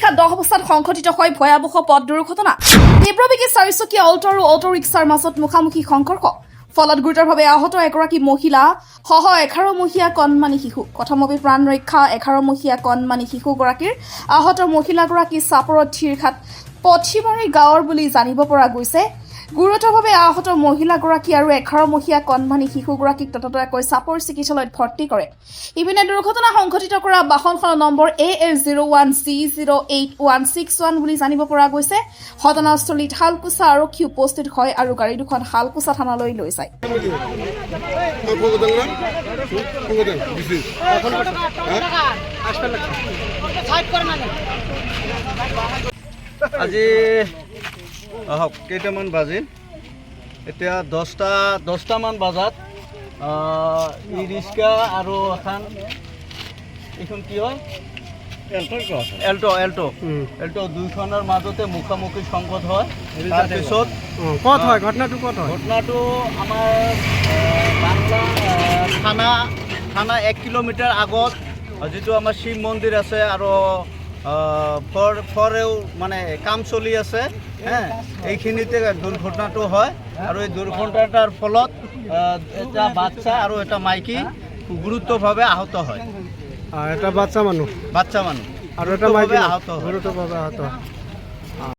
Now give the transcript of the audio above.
নিশা 10 বজাত সংঘটিত হয় ভয়াৱহ পথ দুৰ্ঘটনা। তীব্ৰবেগী চাৰিচকীয়া অল্ট আৰু অটো ৰিক্সাৰ মাজত মুখামুখি সংঘৰ্ষ। ফলত গুৰুতৰভাৱে আহত এগৰাকী মহিলা সহ 11 মহীয়া কণমানি শিশু। কথমপি প্ৰাণ ৰক্ষা 11 মহীয়া কণমানি শিশুগৰাকীৰ। আহত মহিলাগৰাকী চাপৰত ধীৰঘাট পথিমাৰী গাঁৱৰ বুলি জানিব পৰা গৈছে। গুৰুতৰভাৱে আহত মহিলাগৰাকী আৰু 11 মহীয়া কণমানি শিশুগৰাকীক ততাতৈয়াকৈ চাপৰ চিকিৎসালয়ত ভৰ্তি কৰে। ইপিনে দুৰ্ঘটনা সংঘটিত কৰা বাহনখনৰ নম্বৰ AL 01 G 08161 বুলি জানিব পৰা গৈছে। ঘটনাস্থলীত শালকোচা আৰক্ষী উপস্থিত হয় আৰু গাড়ী দুখন শালকোচা থানালৈ লৈ যায়। ফোন করতেন না, ফোন করতেন দিছি। সাইড করে না। আজি আহক, কেইটামান বাজিল এতিয়া? 10টামান বজাত ই ৰিক্সা আৰু এখন, এইখন কি হয়, এল্ট', এল্ট', এল্ট' দুইখনৰ মাজতে মুখামুখি সংঘৰ্ষ হয়। তাৰপিছত ক'ত হয় ঘটনাটো, ক'ত হয়? ঘটনাটো আমাৰ বাংলা থানা থানা 1 কিলোমিটাৰ আগত যিটো আমাৰ শিৱ মন্দিৰ আছে আৰু ফৰেও মানে কাম চলি আছে হে, এইখিনিতে দুৰ্ঘটনাটো হয়। আৰু এই দুৰ্ঘটনাটাৰ ফলত এটা বাচ্চা আৰু এটা মাইকী গুৰুত্বভাৱে আহত হয়। এটা বাচ্চা মানুহ বাচ্চা মানুহ আৰু এটা মাইকী গুৰুত্বভাৱে আহত হয়। গুৰুতৰভাৱে আহত হয়।